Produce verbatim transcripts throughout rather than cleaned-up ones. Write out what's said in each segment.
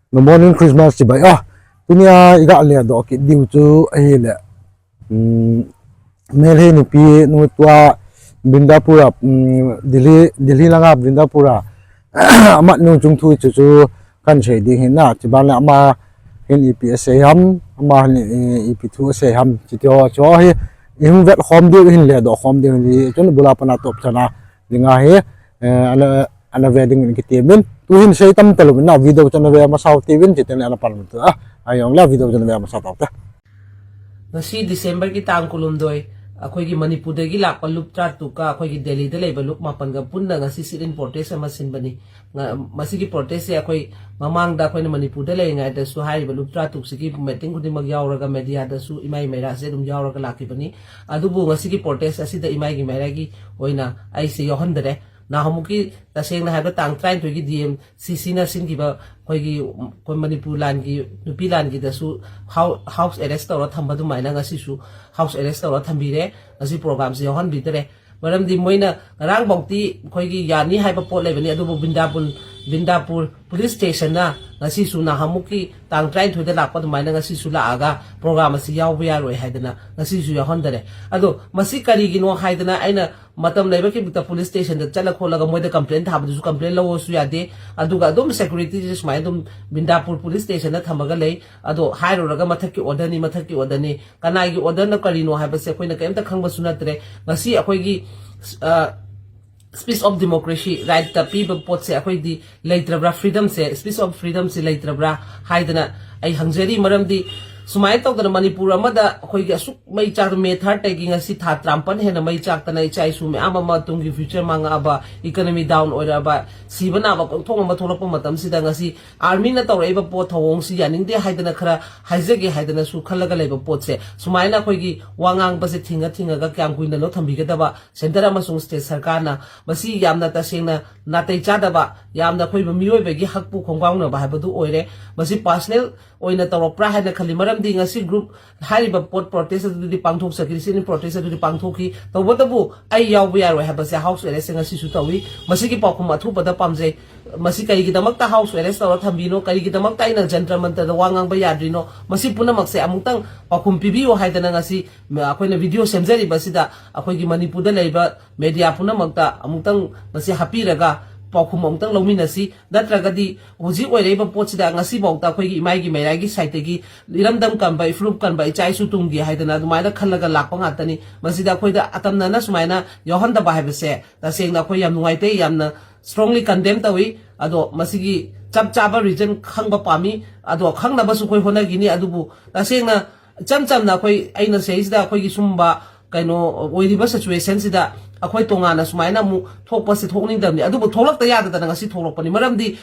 Good morning, Christmas chibai. Ah, tunia iga ledoh kit diu chu ahile. Hmm, Meitei nupi nu tua Bindapur a, hmm, Delhi, Delhi langa Bindapur a. Amat nu chungthu chu chu kan sei ding hin na. Chibai le ama hin ipi asei ham, ama hin, eh, ipi thu asei ham. Chiti ho chu hi, ihung vet khom diu hin ledoh khom diu hi. Chun bula pana top chana dinga hi, eh, ana, ana ve ding in kiti min. Tu hin sei tam talou min na video chu ana ve masa u ti vin, chiti ana pan min tu. Ah, ahi jongle video chu ana ve masa tau te. Ngasi December ki tang kulumdoi, ꯑꯩꯈꯣꯏꯒꯤ ꯃꯅꯤꯄꯨꯔꯗꯒꯤ ꯂꯥꯛꯄ ꯂꯨꯞ ꯇꯔꯥ ꯇꯔꯨꯛꯀ ꯑꯩꯈꯣꯏꯒꯤ ꯗꯦꯜꯂꯤꯗ ꯂꯩꯕ ꯂꯨꯞ ꯃꯥꯄꯟꯒ ꯄꯨꯟꯅ ꯉꯁꯤ sit-in protest ꯑꯃ ꯁꯤꯟꯕꯅꯤ꯫ ꯉ-, ꯃꯁꯤꯒꯤ protest ꯁꯦ ꯑꯩꯈꯣꯏ ꯃꯃꯥꯡꯗ ꯑꯩꯈꯣꯏꯅ ꯃꯅꯤꯄꯨꯔꯗ ꯂꯩꯔꯤꯉꯩꯗꯁꯨ ꯍꯥꯏꯔꯤꯕ ꯂꯨꯞ ꯇꯔꯥ ꯇꯔꯨꯛꯁꯤꯒꯤ meeting ꯈꯨꯗꯤꯡꯃꯛ ꯌꯥꯎꯔꯒ mediaꯗꯁꯨ ꯏꯃꯥꯏ ꯃꯩꯔꯥꯁꯦ ꯑꯗꯨꯝ ꯌꯥꯎꯔꯒ ꯂꯥꯛꯈꯤꯕꯅꯤ꯫ ꯑꯗꯨꯕꯨ ꯉꯁꯤꯒꯤ protest ꯑꯁꯤꯗ ꯏꯃꯥꯏꯒꯤ ꯃꯩꯔꯥꯒꯤ ꯑꯣꯏꯅ ꯑꯩꯁꯦ ꯌꯥꯎꯍꯟꯗꯔꯦ꯫ ꯅꯍꯥꯟꯃꯨꯛꯀꯤ ꯇꯁꯦꯡꯅ ꯍꯥꯏꯕꯗ ꯇꯥꯡ ꯇꯔꯥꯅꯤꯊꯣꯏꯒꯤ D M C Cꯅ ꯁꯤꯟꯈꯤꯕ ꯑꯩꯈꯣꯏꯒꯤ, ꯑꯩꯈꯣꯏ ꯃꯅꯤꯄꯨꯔ ꯂꯥꯟꯒꯤ, ꯅꯨꯄꯤ ꯂꯥꯟꯒꯤꯗꯁꯨ ꯍꯥꯎ-, house arrest ꯇꯧꯔ ꯊꯝꯕ ꯑꯗꯨꯃꯥꯏꯅ ꯉꯁꯤꯁꯨ house arrest ꯇꯧꯔ ꯊꯝꯕꯤꯔꯦ꯫ ꯉꯁꯤ programꯁꯦ ꯌꯥꯎꯍꯟꯕꯤꯗꯔꯦ꯫ ꯃꯔꯝꯗꯤ ꯃꯣꯏꯅ ꯉꯔꯥꯡꯐꯥꯎꯗꯤ ꯑꯩꯈꯣꯏꯒꯤ ꯌꯥꯅꯤ ꯍꯥꯏꯕ ꯄꯣꯠ ꯂꯩꯕꯅꯤ, ꯑꯗꯨꯕꯨ ꯕꯤꯟꯗꯥꯄꯨꯔ, ꯕꯤꯟꯗꯥꯄꯨꯔ police stationꯅ ꯉꯁꯤꯁꯨ ꯅꯍꯥꯟꯃꯨꯛꯀꯤ ꯇꯥꯡ ꯇꯔꯥꯅꯤꯊꯣꯏꯗ ꯂꯥꯛꯄ ꯑꯗꯨꯃꯥꯏꯅ ꯉꯁꯤꯁꯨ ꯂꯥꯛꯑꯒ program ꯑꯁꯤ ꯌꯥꯎꯕ ꯌꯥꯔꯣꯏ ꯍꯥꯏꯗꯅ ꯉꯁꯤꯁꯨ ꯌꯥꯎꯍꯟꯗꯔꯦ꯫ ꯑꯗꯣ ꯃꯁꯤ ꯀꯔꯤꯒꯤꯅꯣ ꯍꯥꯏꯗꯅ ꯑꯩꯅ ꯃꯇꯝ ꯂꯩꯕ ꯈꯤꯕꯤꯛꯇ police stationꯗ ꯆꯠꯂ ꯈꯣꯠꯂꯒ ꯃꯣꯏꯗ complain ꯊꯥꯕꯗꯨꯁꯨ complain ꯂꯧꯑꯣꯁꯨ ꯌꯥꯗꯦ꯫ ꯑꯗꯨꯒ ꯑꯗꯨꯝ securityꯁꯦ ꯁꯨꯃꯥꯏꯅ ꯑꯗꯨꯝ ꯕꯤꯟꯗꯥꯄꯨꯔ police stationꯗ ꯊꯝꯃꯒ ꯂꯩ꯫ ꯑꯗꯣ ꯍꯥꯏꯔꯨꯔꯒ ꯃꯊꯛꯀꯤ orderꯅꯤ, ꯃꯊꯛꯀꯤ orderꯅꯤ꯫ ꯀꯅꯥꯒꯤ orderꯅ ꯀꯔꯤꯅꯣ ꯍꯥꯏꯕꯁꯦ ꯑꯩꯈꯣꯏꯅ ꯀꯔꯤꯝꯇ ꯈꯪꯕꯁꯨ ꯅꯠꯇ꯭ꯔꯦ꯫ ꯉꯁꯤ ꯑꯩꯈꯣꯏꯒꯤ, ꯑ, speech of democracy rightꯇ ꯄꯤꯕ ꯄꯣꯠꯁꯦ ꯑꯩꯈꯣꯏꯗꯤ ꯂꯩꯇ꯭ꯔꯕ꯭ꯔꯥ? Freedomꯁꯦ, speech of freedomꯁꯦ ꯂꯩꯇ꯭ꯔꯕ꯭ꯔꯥ ꯍꯥꯏꯗꯅ ꯑꯩ ꯍꯪꯖꯔꯤ꯫ ꯃꯔꯝꯗꯤ ꯁꯨꯃꯥꯏꯅ ꯇꯧꯗꯅ ꯃꯅꯤꯄꯨꯔ ꯑꯃꯗ ꯑꯩꯈꯣꯏꯒꯤ ꯑꯁꯨꯛ ꯃꯩ ꯆꯥꯛ, May thirdꯇꯒꯤ ꯉꯁꯤ ꯊꯥ ꯇꯔꯥꯃꯥꯄꯟ ꯍꯦꯟꯅ ꯃꯩ ꯆꯥꯛꯇꯅ ꯏꯆꯥ ꯏꯁꯨ ꯃꯌꯥꯝ ꯑꯃ ꯇꯨꯡꯒꯤ future ꯃꯥꯡꯉꯛꯑꯕ, economy down ꯑꯣꯏꯔꯛꯑꯕ, ꯁꯤꯕ ꯅꯥꯕ ꯀꯣꯛꯊꯣꯡ ꯑꯃ ꯊꯣꯛꯂꯛꯄ ꯃꯇꯝꯁꯤꯗ ꯉꯁꯤ armyꯅ ꯇꯧꯔꯛꯏꯕ ꯄꯣꯠ ꯊꯧꯑꯣꯡꯁꯤ ꯌꯥꯅꯤꯡꯗꯦ ꯍꯥꯏꯗꯅ ꯈꯔ ꯍꯥꯏꯖꯒꯦ ꯍꯥꯏꯗꯅꯁꯨ ꯈꯜꯂꯒ ꯂꯩꯕ ꯄꯣꯠꯁꯦ, ꯁꯨꯃꯥꯏꯅ ꯑꯩꯈꯣꯏꯒꯤ ꯋꯥ ꯉꯥꯡꯕꯁꯦ ꯊꯤꯡꯉ ꯊꯤꯡꯉꯒ ꯀꯌꯥꯝ ꯀꯨꯏꯅꯅꯣ ꯊꯝꯕꯤꯒꯗꯕ? Centre ꯑꯃꯁꯨꯡ state ꯁꯔꯀꯥꯔꯅ ꯃꯁꯤ ꯌꯥꯝꯅ ꯇꯁꯦꯡꯅ ꯅꯥꯇꯩ ꯆꯥꯗꯕ, ꯌꯥꯝꯅ ꯑꯩꯈꯣꯏꯕꯨ ꯃꯤꯑꯣꯏꯕꯒꯤ ꯍꯛꯄꯨ ꯈꯣꯡꯒꯥꯎꯅꯕ ꯍꯥꯏꯕꯗꯨ ꯑꯣꯏꯔꯦ꯫ ꯃꯁꯤ personal ꯑꯣꯏꯅ ꯇꯧꯔꯛꯄ꯭ꯔꯥ ꯍꯥꯏꯅ ꯈꯜꯂꯤ꯫ ꯃꯔꯝꯗꯤ ꯉꯁꯤ group ꯍꯥꯏꯔꯤꯕ ꯄꯣꯠ protest ꯑꯗꯨꯗꯤ ꯄꯥꯡꯊꯣꯛꯆꯈꯤ, sit-in protest ꯑꯗꯨꯗꯤ ꯄꯥꯡꯊꯣꯛꯈꯤ꯫ ꯇꯧꯕꯇꯕꯨ ꯑꯩ ꯌꯥꯎꯕ ꯌꯥꯔꯣꯏ ꯍꯥꯏꯕꯁꯦ house arrest ꯉꯁꯤꯁꯨ ꯇꯧꯏ꯫ ꯃꯁꯤꯒꯤ ꯄꯥꯎꯈꯨꯝ ꯑꯊꯨꯕꯗ ꯄꯥꯝꯖꯩ꯫ ꯃꯁꯤ ꯀꯔꯤꯒꯤꯗꯃꯛꯇ house arrest ꯇꯧꯔ ꯊꯝꯕꯤꯅꯣ? ꯀꯔꯤꯒꯤꯗꯃꯛꯇ ꯑꯩꯅ ꯖꯟꯇ꯭ꯔ ꯃꯟꯇ꯭ꯔꯗ ꯋꯥ ꯉꯥꯡꯕ ꯌꯥꯗ꯭ꯔꯤꯅꯣ? ꯃꯁꯤ ꯄꯨꯝꯅꯃꯛꯁꯦ ꯑꯃꯨꯛꯇꯪ ꯄꯥꯎꯈꯨꯝ ꯄꯤꯕꯤꯌꯨ ꯍꯥꯏꯗꯅ ꯉꯁꯤ ꯑꯩꯈꯣꯏꯅ video ꯁꯦꯝꯖꯔꯤꯕꯁꯤꯗ ꯑꯩꯈꯣꯏꯒꯤ ꯃꯅꯤꯄꯨꯔꯗ ꯂꯩꯔꯤꯕ media ꯄꯨꯝꯅꯃꯛꯇ ꯑꯃꯨꯛꯇꯪ ꯃꯁꯤ ꯍꯥꯞꯄꯤꯔꯒ ꯄꯥꯎꯈꯨꯝ ꯑꯃꯨꯛꯇꯪ ꯂꯧꯃꯤꯟꯅꯁꯤ꯫ ꯅꯠꯇ꯭ꯔꯒꯗꯤ ꯍꯧꯖꯤꯛ ꯑꯣꯏꯔꯛꯏꯕ ꯄꯣꯠꯁꯤꯗ ꯉꯁꯤꯐꯥꯎꯗ ꯑꯩꯈꯣꯏꯒꯤ ꯏꯃꯥꯏꯒꯤ ꯃꯩꯔꯥꯒꯤ sideꯇꯒꯤ ꯏꯔꯝꯗꯝ ꯀꯟꯕ, ꯏꯐꯨꯔꯨꯞ ꯀꯟꯕ, ꯏꯆꯥ ꯏꯁꯨ ꯇꯨꯡꯒꯤ ꯍꯥꯏꯗꯅ ꯑꯗꯨꯃꯥꯏꯅ ꯈꯜꯂꯒ ꯂꯥꯛꯄ ꯉꯥꯛꯇꯅꯤ꯫ ꯃꯁꯤꯗ ꯑꯩꯈꯣꯏꯗ ꯑꯇꯝꯅꯅ ꯁꯨꯃꯥꯏꯅ ꯌꯥꯎꯍꯟꯗꯕ ꯍꯥꯏꯕꯁꯦ ꯇꯁꯦꯡꯅ ꯑꯩꯈꯣꯏ ꯌꯥꯝ ꯅꯨꯡꯉꯥꯏꯇꯦ, ꯌꯥꯝꯅ strongly condemn ꯇꯧꯏ꯫ ꯑꯗꯣ ꯃꯁꯤꯒꯤ ꯆꯞ ꯆꯥꯕ reason ꯈꯪꯕ ꯄꯥꯝꯃꯤ꯫ ꯑꯗꯣ ꯈꯪꯅꯕꯁꯨ ꯑꯩꯈꯣꯏ ꯍꯣꯠꯅꯈꯤꯅꯤ꯫ ꯑꯗꯨꯕꯨ ꯇꯁꯦꯡꯅ ꯏꯆꯝ ꯆꯝꯅ ꯑꯩꯈꯣꯏ, ꯑꯩꯅ ꯁꯤꯗꯩꯁꯤꯗ ꯑꯩꯈꯣꯏꯒꯤ ꯁꯨꯝꯕ ꯀꯩꯅꯣ ꯑꯣꯏꯔꯤꯕ situationꯁꯤꯗ ꯑꯩꯈꯣꯏ ꯇꯣꯉꯥꯟꯅ ꯁꯨꯃꯥꯏꯅ ꯑꯃꯨꯛ ꯊꯣꯛꯄꯁꯦ ꯊꯣꯛꯅꯤꯡꯗꯕꯅꯤ꯫ ꯑꯗꯨꯕꯨ ꯊꯣꯛꯂꯛꯇ ꯌꯥꯗꯗꯅ ꯉꯁꯤ ꯊꯣꯛꯂꯛꯄꯅꯤ꯫ ꯃꯔꯝꯗꯤ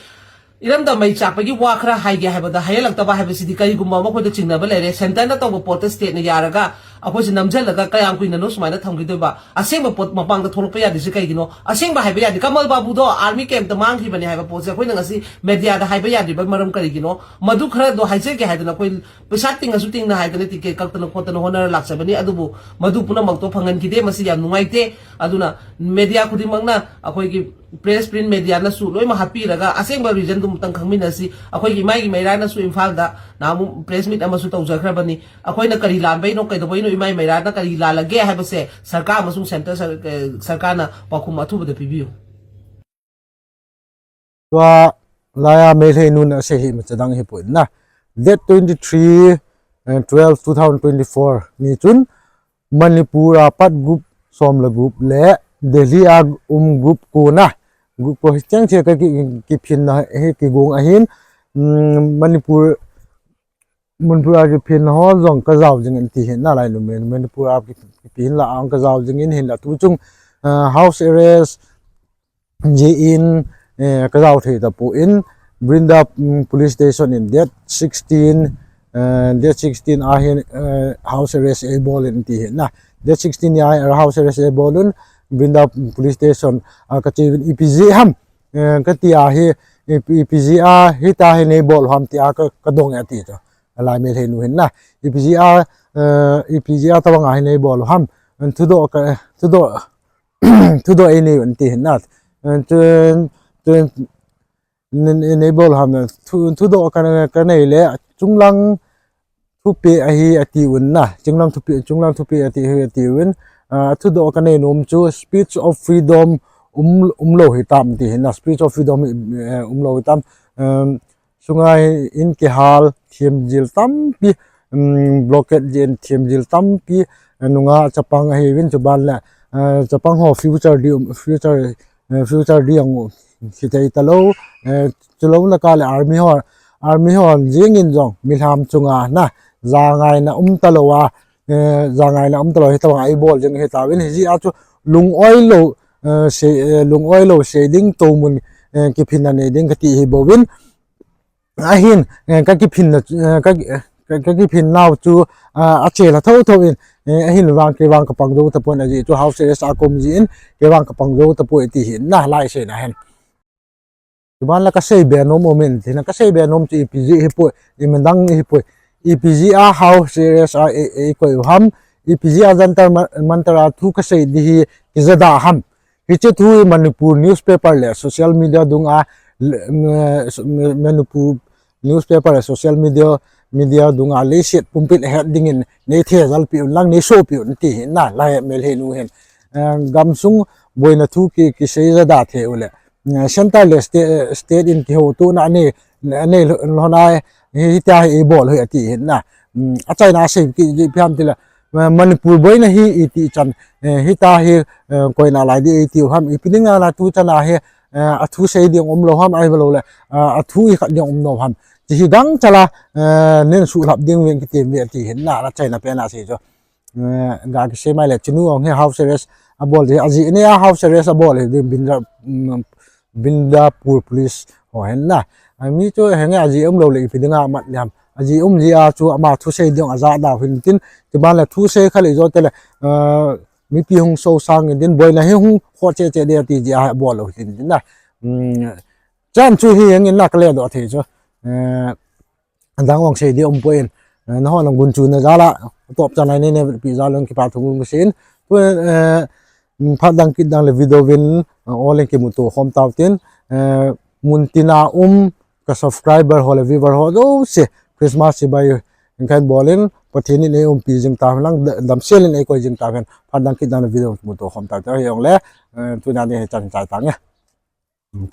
ꯏꯔꯝꯗꯝ ꯃꯩ ꯆꯥꯛꯄꯒꯤ ꯋꯥ ꯈꯔ ꯍꯥꯏꯒꯦ ꯍꯥꯏꯕꯗ ꯍꯥꯏꯍꯜꯂꯛꯇꯕ ꯍꯥꯏꯕꯁꯤꯗꯤ ꯀꯔꯤꯒꯨꯝꯕ ꯑꯃ ꯑꯩꯈꯣꯏꯗ ꯆꯤꯡꯅꯕ ꯂꯩꯔꯦ꯫ Centreꯅ ꯇꯧꯕ ꯄꯣꯠꯇ stateꯅ ꯌꯥꯔꯒ ꯑꯩꯈꯣꯏꯁꯦ ꯅꯝꯁꯤꯜꯂꯒ ꯀꯌꯥꯝ ꯀꯨꯏꯅꯅꯣ ꯁꯨꯃꯥꯏꯅ ꯊꯝꯈꯤꯗꯣꯏꯕ? ꯑꯁꯦꯡꯕ ꯄꯣꯠ ꯃꯄꯥꯡꯗ ꯊꯣꯛꯂꯛꯄ ꯌꯥꯗ꯭ꯔꯤꯁꯦ ꯀꯩꯒꯤꯅꯣ? ꯑꯁꯦꯡꯕ ꯍꯥꯏꯕ ꯌꯥꯗꯦ꯫ ꯀꯃꯜ ꯕꯥꯕꯨꯗꯣ army campꯇ ꯃꯥꯡꯈꯤꯕꯅꯦ ꯍꯥꯏꯕ ꯄꯣꯠꯁꯦ ꯑꯩꯈꯣꯏꯅ ꯉꯁꯤ mediaꯗ ꯍꯥꯏꯕ ꯌꯥꯗ꯭ꯔꯤꯕ ꯃꯔꯝ ꯀꯔꯤꯒꯤꯅꯣ? ꯃꯗꯨ ꯈꯔꯗꯣ ꯍꯥꯏꯖꯒꯦ ꯍꯥꯏꯗꯅ ꯑꯩꯈꯣꯏ ꯄꯩꯁꯥ ꯇꯤꯡꯉꯁꯨ ꯇꯤꯡꯅ ꯍꯥꯏꯗꯅ ticket ꯀꯛꯇꯅ ꯈꯣꯠꯇꯅ ꯍꯣꯠꯅꯔ ꯂꯥꯛꯆꯕꯅꯤ꯫ ꯑꯗꯨꯕꯨ ꯃꯗꯨ ꯄꯨꯝꯅꯃꯛꯇꯣ ꯐꯪꯍꯟꯈꯤꯗꯦ꯫ ꯃꯁꯤ ꯌꯥꯝ ꯅꯨꯡꯉꯥꯏꯇꯦ꯫ ꯑꯗꯨꯅ media ꯈꯨꯗꯤꯡꯃꯛꯅ ꯑꯩꯈꯣꯏꯒꯤ press, print mediaꯅꯁꯨ ꯂꯣꯏꯅꯃꯛ ꯍꯥꯞꯄꯤꯔꯒ ꯑꯁꯦꯡꯕ reasonꯗꯨ ꯑꯃꯨꯛꯇꯪ ꯈꯪꯃꯤꯟꯅꯁꯤ꯫ ꯑꯩꯈꯣꯏꯒꯤ ꯏꯃꯥꯏꯒꯤ ꯃꯩꯔꯥꯅꯁꯨ ꯏꯝꯐꯥꯜꯗ ꯅꯍꯥꯟꯃꯨꯛ press meet ꯑꯃꯁꯨ ꯇꯧꯖꯈ꯭ꯔꯕꯅꯤ꯫ ꯑꯩꯈꯣꯏꯅ ꯀꯔꯤ ꯂꯥꯟꯕꯩꯅꯣ, ꯀꯩꯗꯧꯕꯩꯅꯣ, ꯏꯃꯥꯏ ꯃꯩꯔꯥꯅ ꯀꯔꯤ ꯂꯥꯜꯂꯒꯦ ꯍꯥꯏꯕꯁꯦ ꯁꯔꯀꯥꯔ ꯑꯃꯁꯨꯡ centre ꯁꯔ-, ꯑꯦ, ꯁꯔꯀꯥꯔꯅ ꯄꯥꯎꯈꯨꯝ ꯑꯊꯨꯕꯗ ꯄꯤꯕꯤꯌꯨ꯫ Tua laiya Meitei nuna asei hi machadang hi poina. Date twenty-three, eh, twelve, two thousand twenty-four ni chun Manipur a pat group som le gup le Delhi a um group ko na. Group ko hi cheng che ka ki, kiphinna hi kigong ahin, mm, Manipur, Manipur a kiphinna ho jong ka jao jing in ti hin na lai lu men. Manipur a ki, kiphinna a ka jao jing in hinla tu chung, ah, house arrest, jeh in, eh, ka jao thei tapon, Brinda, mm, police station in date sixteen, eh, date sixteen a hin, eh, house arrest eibol in ti hin na. Date sixteen a hin house arrest eibol un, Brinda police station a ka che uvin ipi jeh ham, eh, ka ti a hi, ipi, ipi jeh a hita hi neibol ham ti a ka, ka dong e ati chu. Alai Meitei nu hin na. Ipi jeh a, eh, ipi jeh a tabang a hi neibol ham. Thudoh ka, thudoh thudoh ei nei un ti hin na. Tun, tun, Nei, nei bol ham na, thu, thudoh ka, ka nei le, chunglang thupi ahi ati un na, chunglang thupi, chunglang thupi ati, ati un, ah, thudoh ka nei nom chu, speech of freedom um, um lo hi tam ti hi na, speech of freedom, eh, um lo hi tam, um, sungai in kihal, thiam jil tampi, um, blockade jin thiam jil tampi, eh, nunga chapang ahi vin chu ban le, eh, chapang ho future di, um, future, eh, future di ang u, hi thei ta lo, eh, chu lo na ka le army ho, army ho jing in jong, mi ham chunga na, ja ngai na um ta lo a, eh, ja ngai na um ta lo hi ta ngai bol jing hi ta vin hi ji a chu lung oi lo, eh, se, eh, lung oi lo se ding to mun, eh, kiphin na nei ding ka ti hi bo vin. Ahin, eh, ka kiphin na, eh, ka, ka, ka kiphin nau chu, ah, a che la tho tho in, eh, ahin vang ke vang ka pang jo ta pon a ji chu house arrest a kom ji in, ke vang ka pang jo ta pon ti hin na lai se na hen. Tuban la ka sei be nom o min, ti na ka sei be nom chu ipi ji hi poi, i min dang hi poi, ipi ji a house arrest a e, e koi u ham, ipi ji a Jantar Ma-, Mantar a thu ka sei di hi ki ja da ham. Hiche thu hi Manipur newspaper le social media dung a, le, me, me, Manipur newspaper le social media, media dung a leiset pumpit het ding in nei the jal pi un lang nei so pi un ti hin na, lai mel he nu hin. Eh, gamsung boina thu ki, ki sei ja da the u le. Eh, center le state, state in ki ho tu na nei, nei lo na, hi, hi ta hi bol hi ati hin na. Mm, a China sei ki, ki piam ti la. Ma-, Manipur boina hi iti chan, eh, hita hi, eh, koina lai di iti u ham, ipi ding na tu chana hi, eh, a thu sei ding um lo ham, ai lo le, eh, a thu i khat ding um lo ham. Chi hi gang chala, eh, nen su lap ding ven ki tem ve ti hin na, na China pe na sei jo. Eh, ga ki sei mai le chinu ong hi house arrest a bol di, a ji ne a house arrest a bol di bin ra, mm, Bindapur police ho hen na. A mi chu henge a ji um lo le ipi dinga mat liam. A ji um ji a chu ama thu sei ding a ja da hin tin. Ti ban le thu sei kha le jo te le, ah, mipi hung so sang in din boina hi hung kho che che de ti ji a bol lo hin tin na. Um, chan chu hi henge na ka le do thei chu. Eh, dang ong sei di um poi in. Eh, na ho nang gun chu na jala, top channel nei ne pi jala kipa thu ngun sin. Tu, eh, phat dang kit dang le video vin, eh, all in kimu to khom tau tin. Eh, mun tina um ka subscriber ho le viewer ho do se Christmas si bai kan bol in Pathen in ei umpi jing ta lang da-, damsel in ei koi jing ta kan phat dang kit dang le video mu to khom tau te hi ong le, eh, tu na ni chan chai ta nge. Tu